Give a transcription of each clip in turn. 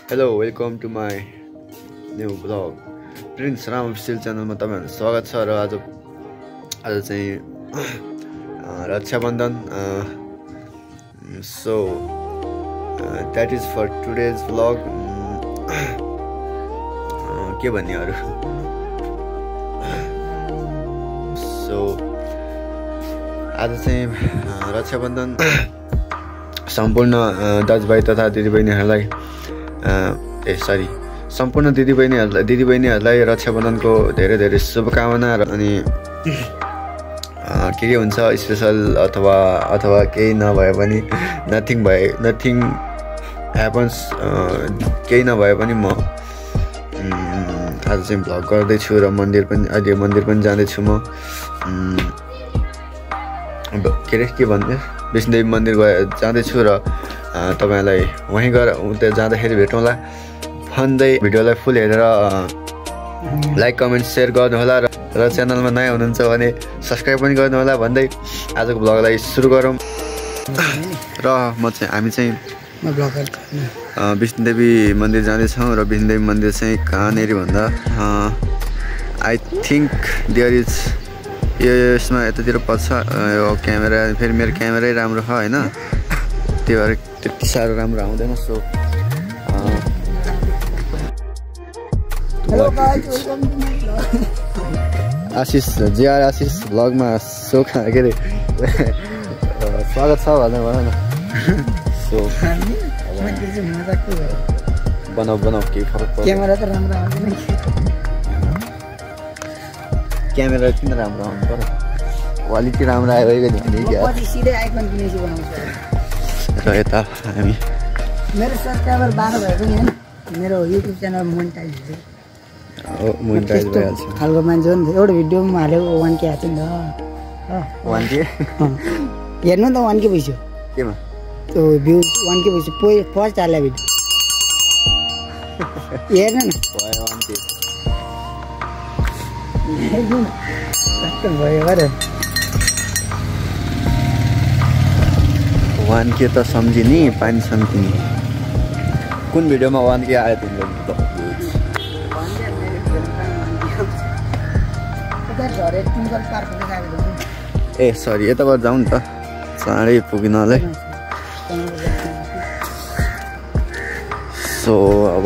Hello, welcome to my new vlog. Prince Ram Official channel मा तपाईहरुलाई स्वागत छ र आज चाहिँ Rakshabandhan so that is for today's vlog. के भन्ने अरु so आज चाहिँ रक्षाबन्धन सम्पूर्ण दाजुभाइ तथा दिदीबहिनीहरुलाई सम्पूर्ण दिदीबहिनीहरुलाई रक्षाबन्धनको धेरै धेरै शुभकामना अनि के हुन्छ स्पेशल अथवा केही नभए पनि नथिङ ह्यापन्स केही नभए पनि म आज चाहिँ भ्लग गर्दै छु र मन्दिर पनि जाँदै छु म के भन्ने विष्णुदेवी मन्दिर जाँदै छु र तपाईहरुलाई वहीं गएर उता जाँदाखेरि भेटौँला भन्दै भिडियोलाई फुल हेरेर लाइक कमेन्ट शेयर गर्नु होला र च्यानलमा नयाँ हुनुहुन्छ भने सब्स्क्राइब पनि गर्नु होला भन्दै आजको भ्लगलाई सुरु गरौँ र हामी चाहिँ विष्णुदेवी मन्दिर जाँदै छौँ र विष्णुदेवी मन्दिर चाहिँ कहाँनेरि भन्दा आई थिंक देयर इज यसमा यतातिर पर्छ यो क्यामेरा फेरि मेरो क्यामेरै राम्रो छ हैन त्यही भएर त्यति साह्रो राम्रो आउँदैन so hello guys welcome to my vlog Ashish भ्लगमा सो के रे स्वागत छ भन्दै भन न सो बनाऊ के फरक पर्छ क्यामेरा त राम्रो आउँदैन क्यामेरा किन राम्रो आउनु पर्यो क्वालिटी राम्रो आयो भने पछि सिधै आइफोन किनेछु बनाउँछ र यता हामी मेरो सब्स्क्राइबर 12 भएको नि हैन मेरो युट्युब च्यानल मोनेटाइज भइहाल्छ खालको मान्छे हो नि एउटा भिडियोमा हालेको 1K आएको नि त 1K हेर्नु त 1K भइसक्यो केमा त्यो भ्यू 1K भइसक्यो फर्स्ट हाले भिडियो हेर्नु न भयो 1K हेर्नु न कस्तो भयो गरे 1K त सम्झि नि पानी सम्झिने कुन भिडियोमा 1K आयो तिम्रो ए सरी यताबाट जाउँ नि त चाँडै पुगिनलाई सो अब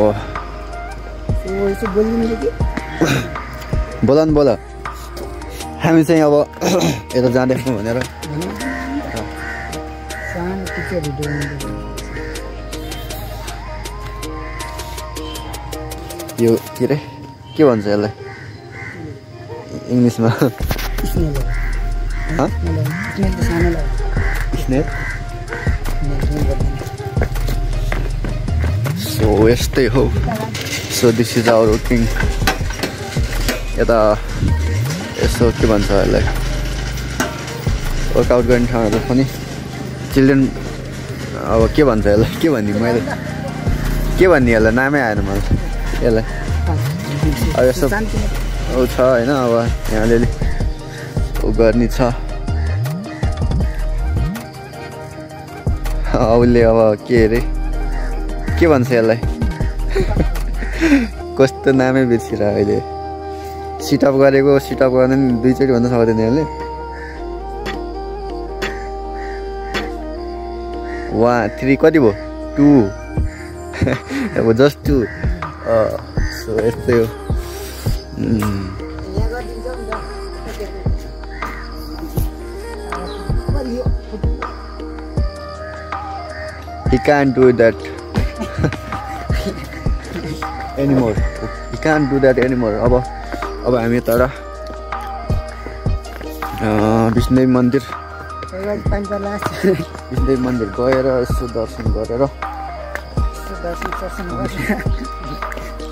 बोल हामी चाहिँ अब यता जाँदैछौँ भनेर यो के रे के भन्छ यसलाई इंग्लिश में सो यस्तै हो so this is our routine यता यसो के भन्छ यसलाई वर्कआउट गर्ने ठाउँहरू पनि चिल्ड्रेन अब के भन्छ यसलाई के भन्ने मैले के भन्ने यसलाई नामै आएन मलाई यसलाई अब यसो छ हैन अब यहाँ अलिअलि गर्ने छ उसले अब के अरे के भन्छ यसलाई कस्तो नामै बिर्सिरह अहिले सिटअप गरेको सिटअप गर्ने नि दुईचोटि भन्न सक्दैन यसले 3 कति भयो 2 अब जस्ट 2 सो यस्तै हो He can't do that anymore. He can't do that anymore. अब हामी तर विष्णुदेवी मन्दिर गएर यसो दर्शन गरेर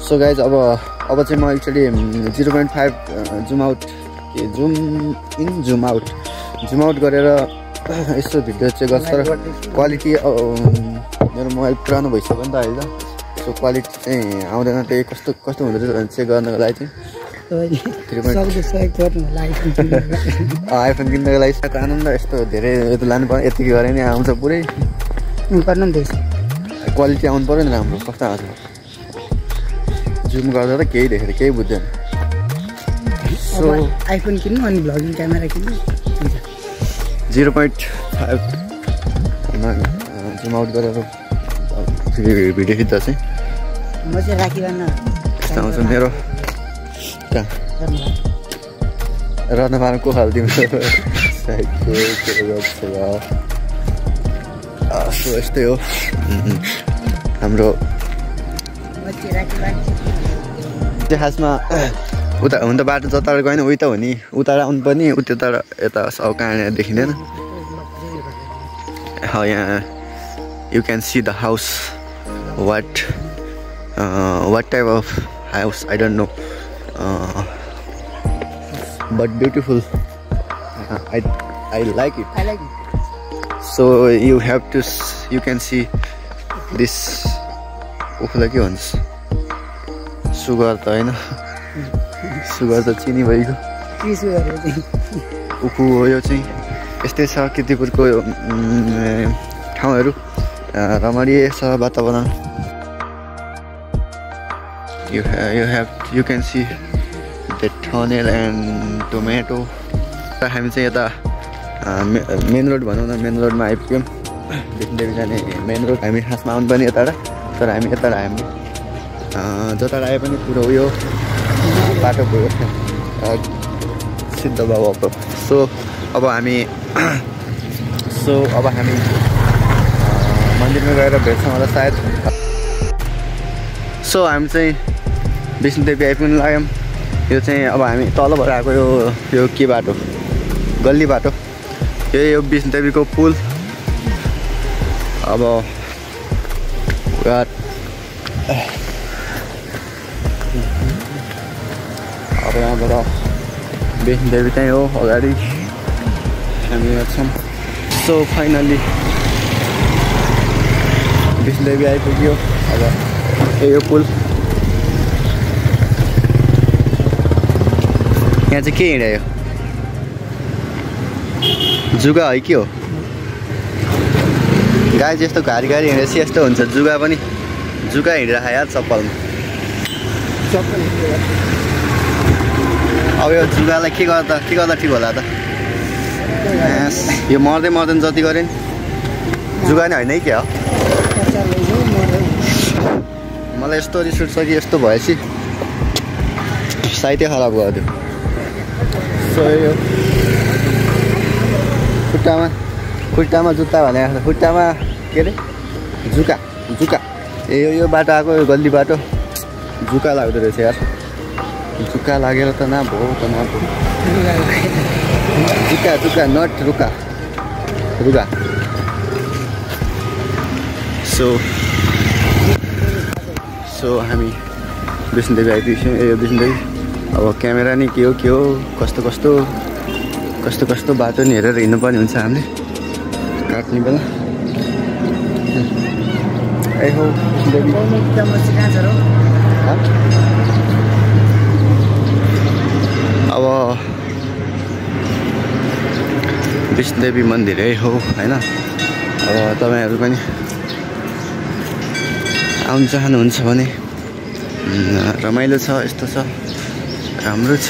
सो गाइज अब चाहिँ म एक्चुअली 0.5 जुम आउट गरेर यसो भिडियो चेक गर्छ र क्वालिटी मेरो मोबाइल पुरानो भइसक्यो नि त अहिले सो क्वालिटी चाहिँ आउँदैन त्यही कस्तो हुँदो रहेछ भने चेक गर्नको लागि चाहिँ आइफोन किन्नको लागि आनन्द यस्तो धेरै यता लानु पर्यो यतिकै गरे नि आउँछ पुरै क्वालिटी आउनु पर्यो नि राम्रो कस्तो आउँछ जुम गर्दा त केही देखेर केही बुझ्दैन सो आइफोन किन्नु अनि भ्लगिङ क्यामेरा किन्नु 0.5 जुम आउट गरेर भिडियो खिच्दा चाहिँ म चाहिँ राखिबान यस्तो आउँछ मेरो कहाँ रत्नमाला को हालिदिउँ साइडको के गर्छ सो यस्तै हो हाम्रो खासमा उता हुन त बाटो जताबाट गएन उही त हो नि उता आउनु पर्ने उता यता सब कहाँ देखिँदैन यहाँ you can see the house what type of house I don't know but beautiful I like it so you have to you can see this उखुला के भन्छ सुगर त हैन सुगर त चिनी भइगयो उखु हो यो चाहिँ यस्तै छ किर्तिपुरको ठाउँहरू रमणीय छ वातावरण you can see the tunnel and tomato हामी चाहिँ यता मेन रोड भनौँ न मेन रोडमा आइपुग्यौँ देखिँदै जाने मेन रोड हामी खासमा आउनु पनि यताबाट तर हामी यताबाट हामी जताबाट आए पनि पुरो उयो बाटो गयो सिद्ध बाबु सो अब हामी मन्दिरमा गएर भेट्छौँ होला सायद सो हामी चाहिँ विष्णुदेवी आइपुग्नु लाग्यौँ यो चाहिँ अब हामी तलबाट आएको यो के बाटो गल्ली बाटो यो विष्णुदेवीको पुल अब यहाँबाट विष्णुदेवी चाहिँ हो अगाडि हामी छौँ सो फाइनली विष्णुदेवी आइपुग्यो अब यो पुल यहाँ चाहिँ के हिँड्यो जुगा है के हो गाई जस्तो घारी हिँडेपछि यस्तो हुन्छ जुगा पनि जुगा हिँडिरहेको यार चप्पलमा अब यो जुगालाई के गर्दा ठिक होला त यो मर्दैन जति गरे नि जुगा नै होइन है क्या हो मलाई यस्तो रिस उठ्छ कि यस्तो भएपछि साइतै खराब गरिदियो सो यो खुट्टामा जुत्ता भने खुट्टामा के अरे जुका यो बाटो आएको यो गल्ली बाटो जुका लाग्दो रहेछ यार जुका लागेर त नाभो जुका नट रुका सो हामी विष्णुदेवी आइपुग्यौँ विष्णुदेवी अब क्यामेरा नि के हो कस्तो बाटो नि हेरेर हिँड्नुपर्ने हुन्छ हामीले काट्ने बेला अब विष्णुदेवी मन्दिर हो होइन अब तपाईँहरू पनि आउनु चाहनुहुन्छ भने रमाइलो छ यस्तो छ राम्रो छ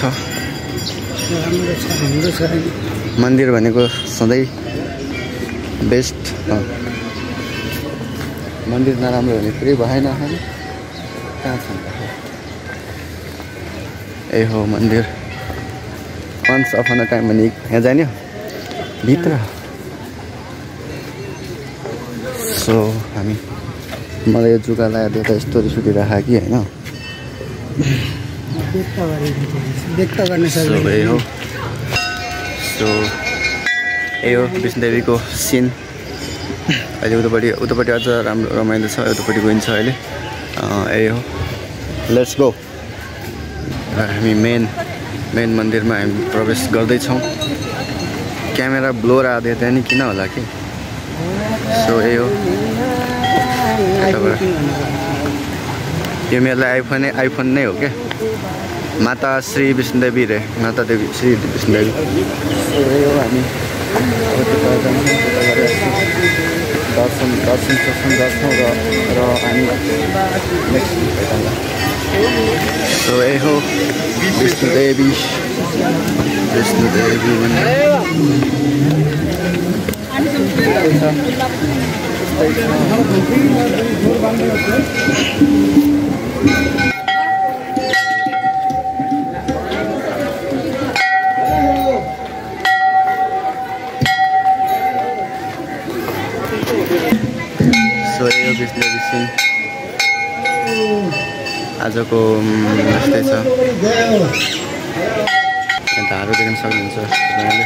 मन्दिर भनेको सधैँ बेस्ट मन्दिर नराम्रो भने पुरै भएन कहाँ छ ए हो मन्दिर वन्स अफन अ टाइम भने यहाँ जाने भित्र सो हामी मलाई यो जुगा लगाएर त यस्तो रिस उठिरहेको कि होइन सो यही हो विष्णुदेवीको सिन अहिले उतापट्टि अझ राम्रो रमाइलो छ उतापट्टि गइन्छ अहिले यही हो लेट्स गो हामी मेन मन्दिरमा हामी प्रवेश गर्दैछौँ क्यामेरा ब्लोर आयो त्यहाँ किन होला कि सो यही हो यो मेरो आइफोन नै हो क्या माता श्री विष्णुदेवी रे माता देवी श्री विष्णुदेवी यही हो हामी दर्शन गर्छौँ र हामी next So I hope Vishnu Devi So I hope Vishnu Devi scene आजको यस्तै छ धारो देख्न सक्नुहुन्छ तपाईँले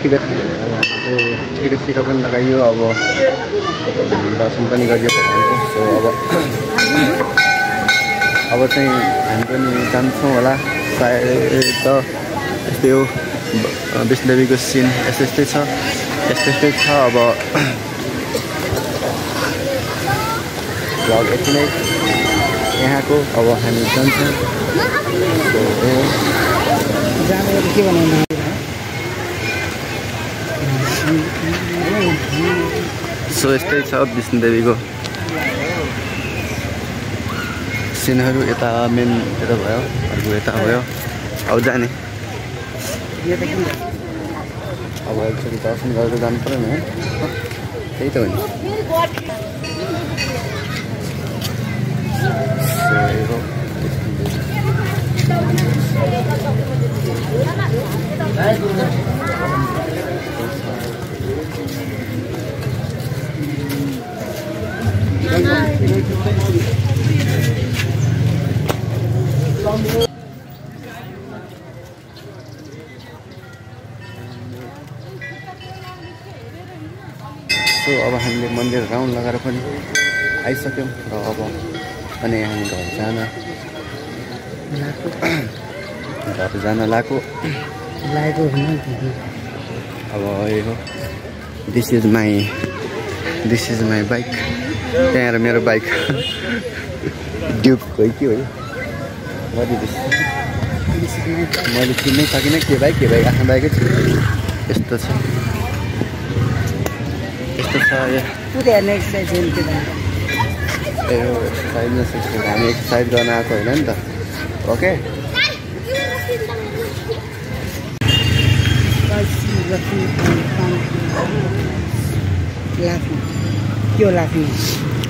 टिकट सिट पनि लगाइयो अब दर्शन पनि गरियो भगवानको सो अब चाहिँ हामी पनि जान्छौँ होला सायद त यस्तै हो विष्णु देवीको सिन यस्तै छ अब भ्लग यति नै यहाँको अब हामी जान्छौँ के बनाउनु सो यस्तै छ विष्णु देवीको सिनहरू यता मेन यता भयो अर्को यता भयो अब जाने अब एकचोटि दर्शन गरेर जानु पर्यो नि त्यही त हो नि सो अब हामीले मन्दिर राउन्ड लगाएर पनि आइसक्यौँ र अब अनि हामी घर जान लागेको अब यो हो दिस इज माई बाइक त्यहाँ मेरो बाइक ड्युक हो कि हो मैले चिन्नै सकिनँ के बाइक आफ्नो बाइकै छु यस्तो छ हामी एक्सर्साइज गर्न आएको होइन नि त ओके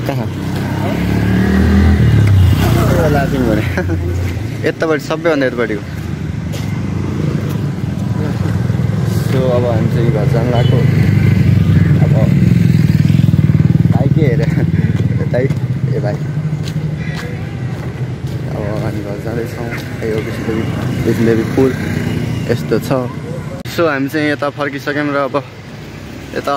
कहाँ लाफिङ भने यतापट्टि सबैभन्दा यतापट्टिको सो अब हामी चाहिँ घर जानु लाग्यो अब भाइकै हेरेर यतै ए भाइ अब हामी घर जाँदैछौँ यो विष्णु देवी पुल यस्तो छ सो हामी चाहिँ यता फर्किसक्यौँ र अब यता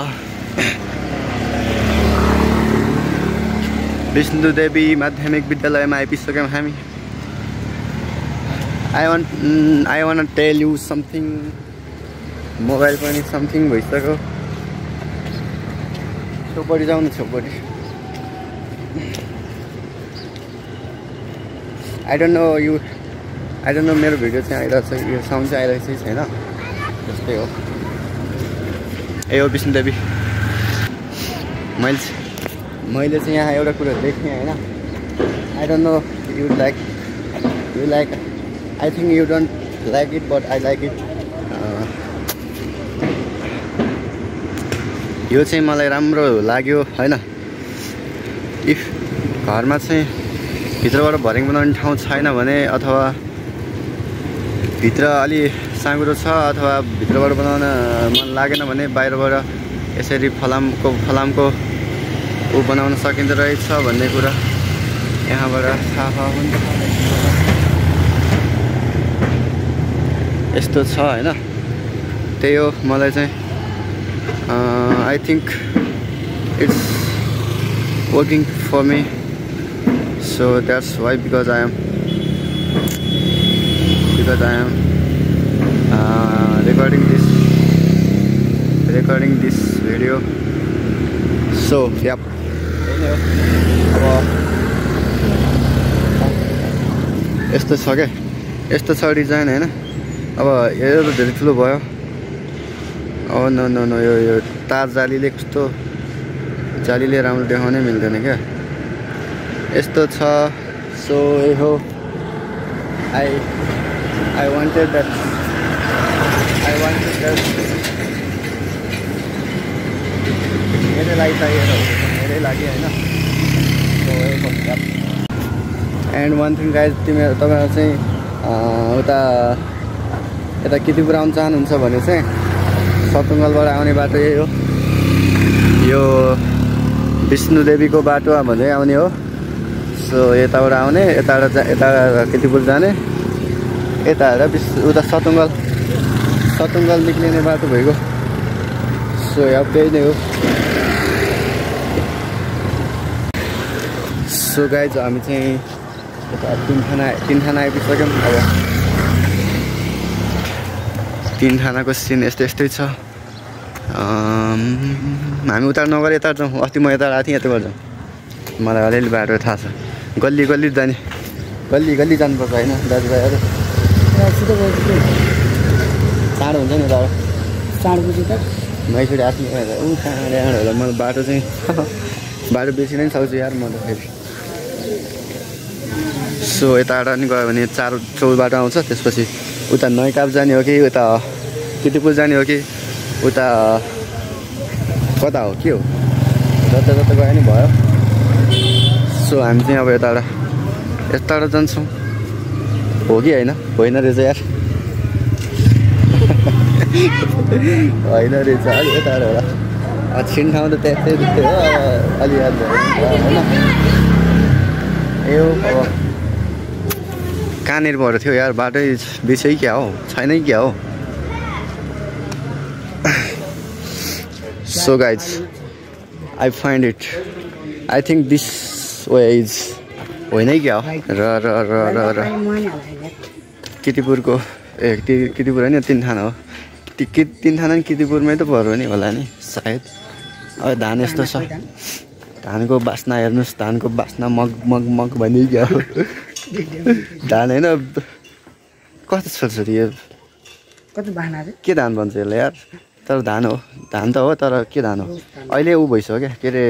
विष्णु देवी माध्यमिक विद्यालयमा आइपुगिसक्यौँ हामी I want to tell you something. Mobile पनि समथिङ भइसक्यो छेउपट्टि जाउँ छेउपट्टि I don't know मेरो भिडियो चाहिँ आइरहेको छ यो साउन्ड चाहिँ आइरहेको छैन त्यस्तै हो ए हो विष्णु देवी मैले चाहिँ यहाँ एउटा कुरा देखेँ हैन I don't know you like I think you don't like it but I like it यो चाहिँ मलाई राम्रो लाग्यो हैन इफ घरमा चाहिँ भित्रबाट भर्याङ बनाउने ठाउँ छैन भने अथवा भित्र अलि साँगुरो छ अथवा भित्रबाट बनाउन मन लागेन भने बाहिरबाट यसरी फलामको ऊ बनाउन सकिँदो रहेछ भन्ने कुरा यहाँबाट थाहा हुन्छ यस्तो छ हैन त्यही हो मलाई चाहिँ I think it's working for me, so that's why because I am recording this video. So yep. यस्तो छ क्या यस्तो छ डिजाइन हैन अब यो त धेरै ठुलो भयो ओ नो यो तार जालीले कस्तो जालीले राम्रो देखाउनै मिल्दैन क्या यस्तो छ सो ए हो I wanted that मेरै लागि चाहिएर मेरै लागि हैन सो ए हो एन्ड वान थिङ गाइज तपाईहरु चाहिँ यता कितिपुर आउन चाहनुहुन्छ भने चाहिँ सतुङ्गलबाट आउने बाटो यही हो यो विष्णु देवीको बाटो भन्दै आउने हो सो यताबाट आउने यता कितिपुर जाने यता उता सतुङ्गल निक्लिने बाटो भइगयो सो अब त्यही नै हो सो गाइज हामी चाहिँ यता तीन थाना आइपुगिसक्यौँ अब तीन थानाको सिन यस्तै छ हामी उता नगरे यता जाउँ अस्ति म यता आएको थिएँ यताबाट जाउँ मलाई अलिअलि बाटो थाहा छ गल्ली जाने गल्ली जानुपर्छ होइन दाजुभाइहरू चाँडो हुन्छ नि तर चाँडो बुझ्यो त मैसुरी आफ्नो ऊ चाँडै होला मलाई बाटो चाहिँ बाटो बेसी नै सक्छु यार म त फेरि सो यताबाट नि गयो भने 4 बाटो आउँछ त्यसपछि उता नयकाप जाने हो कि उता कितिपुर जाने हो कि उता कता हो के हो जता गयो नि भयो सो हामी चाहिँ अब यताबाट जान्छौँ हो कि होइन रहेछ यार होइन रहेछ अलि यताबाट होला छिन ठाउँ त त्यस्तै हो अलि याद भयो होइन ए हो अब कहाँनिर भएर थियो यार बाटै बेसी क्या हो छैन क्या हो So guys, I find it. I think this way is होइन क्या हो र कितिपुरको कितिपुर होइन तीन थाना हो तीन थाना नि कितिपुरमै त पर्यो नि होला नि सायद अब धान यस्तो छ धानको बास्ना हेर्नुहोस् धानको बास्ना मग भन्ने क्या हो धान होइन कस्तो छोरी यो के धान भन्छ यसलाई यार तर धान त हो तर के धान हो अहिले ऊ भइसक्यो क्या के अरे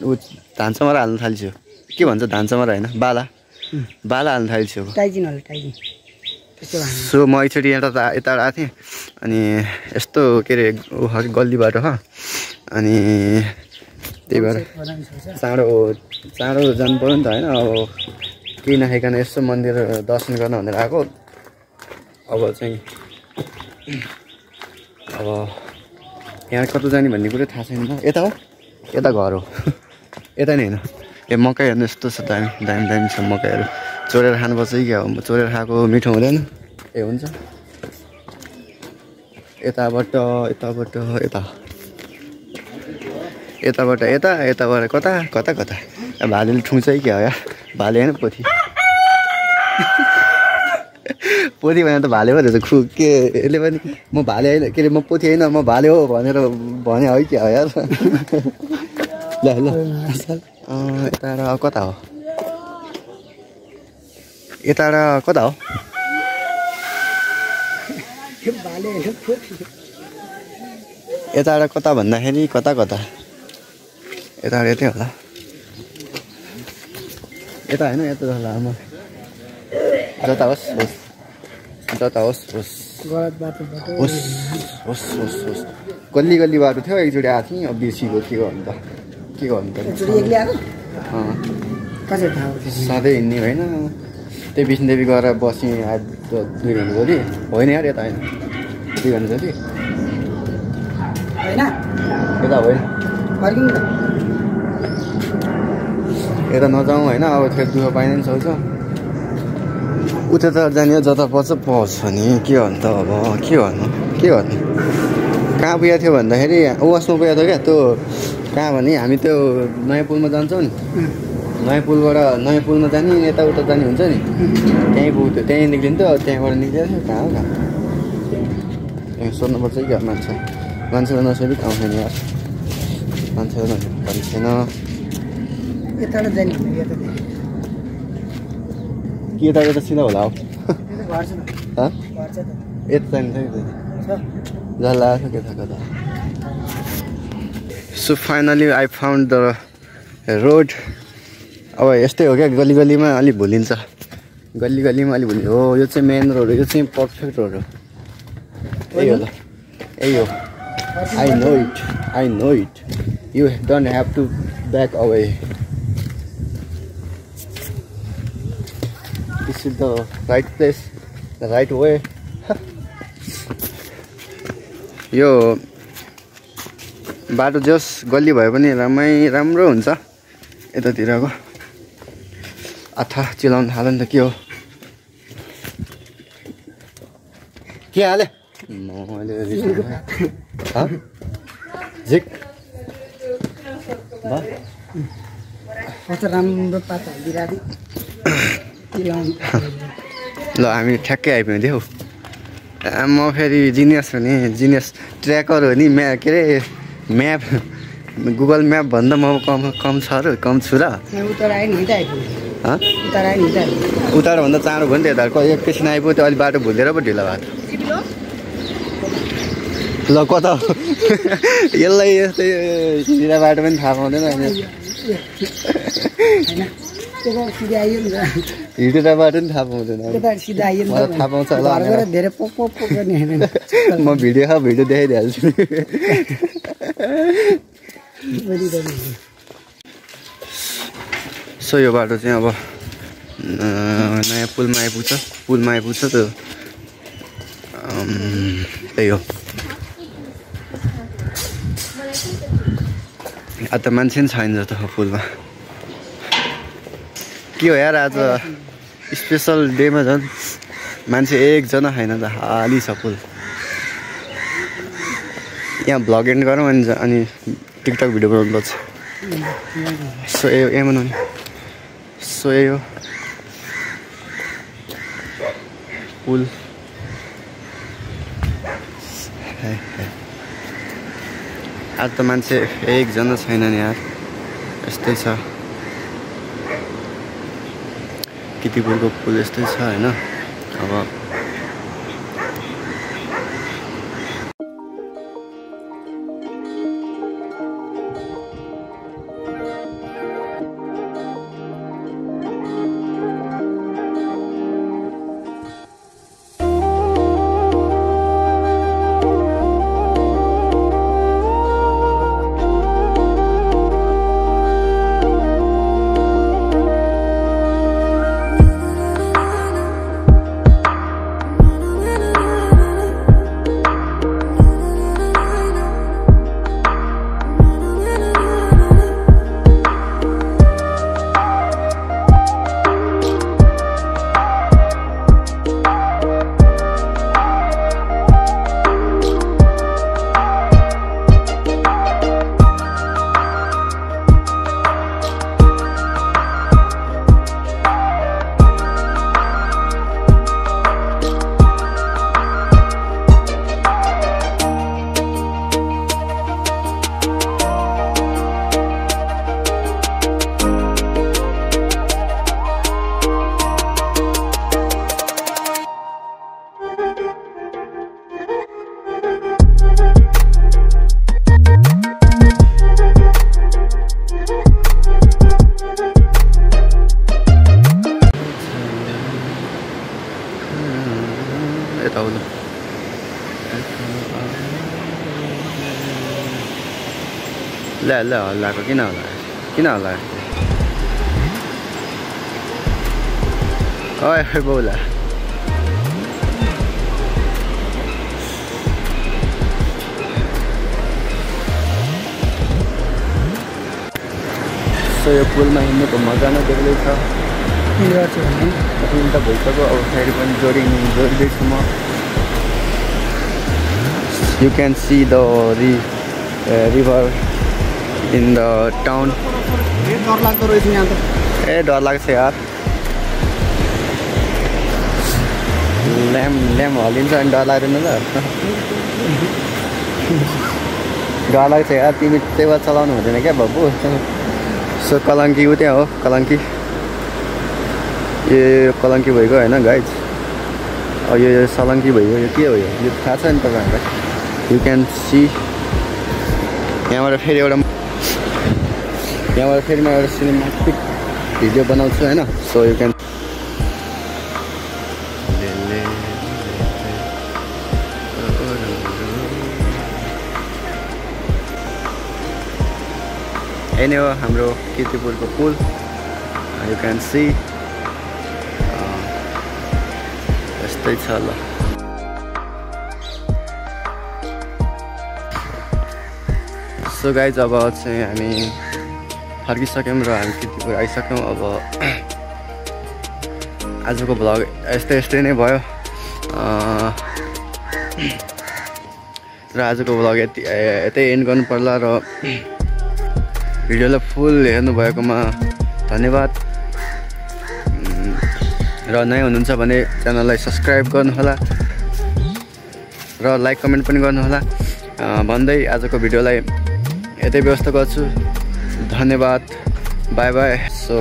ऊ धान चमरा हाल्नु थालिसक्यो के भन्छ धान चमरा होइन बाला हाल्नु थालिसक्यो सो म एकचोटि यताबाट आएको थिएँ अनि यस्तो के अरे गल्ली बाटो हो अनि त्यही भएर चाँडो जानु पऱ्यो नि त होइन अब केही नखाइकन यसो मन्दिर दर्शन गर्न भनेर आएको अब चाहिँ अब यहाँ कता जाने भन्ने कुरो थाहा छैन यता हो यता घर हो यता नि होइन ए मकै हेर्नु यस्तो छ दामी छ मकैहरू चोरेर खानुपर्छ कि क्या हो चोरेर खाएको मिठो हुँदैन ए हुन्छ यताबाट कता भालेले ठुङ्छ कि क्या हो यार भाले होइन पोथी पोथी भने त भाले पो रहेछ के यसले पनि म भाले होइन के अरे म पोथी होइन म भाले हो भनेर भने है क्या हो यार ल यताबाट कता हो यताबाट कता भन्दाखेरि कता कता यताबाट यतै होला यता होइन यता होला आमा जता होस् होस् जता होस् होस् होस् होस् होस् होस् गल्ली गल्ली बाटो थियो एकचोटि आएको थिएँ अब बिर्सिएको के गर्नु त सधैँ हिँड्ने होइन त्यही विष्णुदेवी गएर बसेँ आज 2 घन्टा जति होइन यार यता होइन 2 घन्टा जति यता होइन यता नजाउँ होइन अब फेरि दुःख पाइन नि सक्छ उता त जाने जता पर्छ नि के भन्नु त अब के गर्नु कहाँ पुगेको थियो भन्दाखेरि उवासमा पुगेको थियो क्या त्यो कहाँ भने हामी त्यो नयाँ पुलमा जान्छौँ नि नयाँ पुलमा जाने यताउता जाने हुन्छ नि त्यहीँ पुग्थ्यो त्यहीँ निक्लिन्थ्यो त्यहाँबाट निक्लिएको थियो कहाँ हो त्यहाँ सोध्नुपर्छ क्या मान्छेलाई नसोधी आउँछ नि यार मान्छेलाई छैन के यता सिधा होला यता जान्छ जल्ला के छ कता so finally I found the road अब यस्तै हो क्या गल्ली गल्लीमा अलिक भुलिन्छ हो यो चाहिँ मेन रोड हो यो चाहिँ पर्फेक्ट रोड हो यही हो I know it you don't have to back away this is the right place the right way यो बाटो जस गल्ली भए पनि राम्रो हुन्छ यतातिरको आथा चिलाउनु थाल्यो नि त के हो के हाले झिक राम्रो पात हालिदिरहेको ल हामी ठ्याक्कै आइपुग्यौँ म फेरि जिनियस हो नि जिनियस ट्र्याकर हो नि के अरे म्याप गुगल म्याप भन्दा म कम छु र उतार भन्दा चाँडो भयो नि त यता एकैछिन आइपुग्यो त्यो अलिक बाटो भुलेर पो ढिलो भएको ल कता यसलाई यस्तै हिँडेर बाटो पनि थाहा पाउँदैन हिँडेर बाटो पनि थाहा पाउँदैन थाहा पाउँछ होला म भिडियो देखाइदिइहाल्छु सो यो बाटो चाहिँ अब नयाँ पुलमा आइपुग्छ त्यो त्यही हो अब त मान्छे पनि छैन जस्तो पुलमा के हो यार आज स्पेसल डेमा झन् मान्छे एकजना छैन त खाली छ पुल यहाँ भ्लग एन्ड गरौँ अनि टिकटक भिडियो बनाउनु पर्छ सो यही हो पुल आज त मान्छे एकजना छैन नि यार यस्तै छ कितिपुरको पुल यस्तै छ होइन अब तौल ल ल हल्लाएको किन होला ओए बोला सो यो पुलमा हिँड्नुको मजा नै बेग्लै छ त भइसक्यो अब फेरि पनि जोडिँदैछु म you can see the river in the town डरलाग्दो रहेछ यहाँ त डर लाग्छ यार ल्याम हलिन्छ अनि डर लाग्दैन त डर लाग्छ यार तिमी टेबल चलाउनु हुँदैन क्या बाबु सो कलङ्की उ त्यहाँ हो कलङ्की यो कलङ्की भइगयो होइन गाइज यो सलङ्की भइगयो यो के हो यो थाहा छ नि तपाईँहरूलाई यु क्यान सी यहाँबाट फेरि म एउटा सिनेमेटिक भिडियो बनाउँछु होइन सो यु क्यान यही नै हो हाम्रो कीर्तिपुरको पुल यु क्यान सी यस्तै छ ल सो गाइज अब चाहिँ हामी फर्किसक्यौँ र हामी कीर्तिपुर आइसक्यौँ अब आजको भ्लग यस्तै नै भयो र आजको भ्लग यतै एन्ड गर्नु पर्ला र भिडियोलाई फुल हेर्नु भएकोमा धन्यवाद र नयाँ हुनुहुन्छ भने च्यानललाई सब्सक्राइब गर्नुहोला र लाइक कमेन्ट पनि गर्नुहोला भन्दै आजको भिडियोलाई यतै व्यस्त गर्छु धन्यवाद बाई बाई सो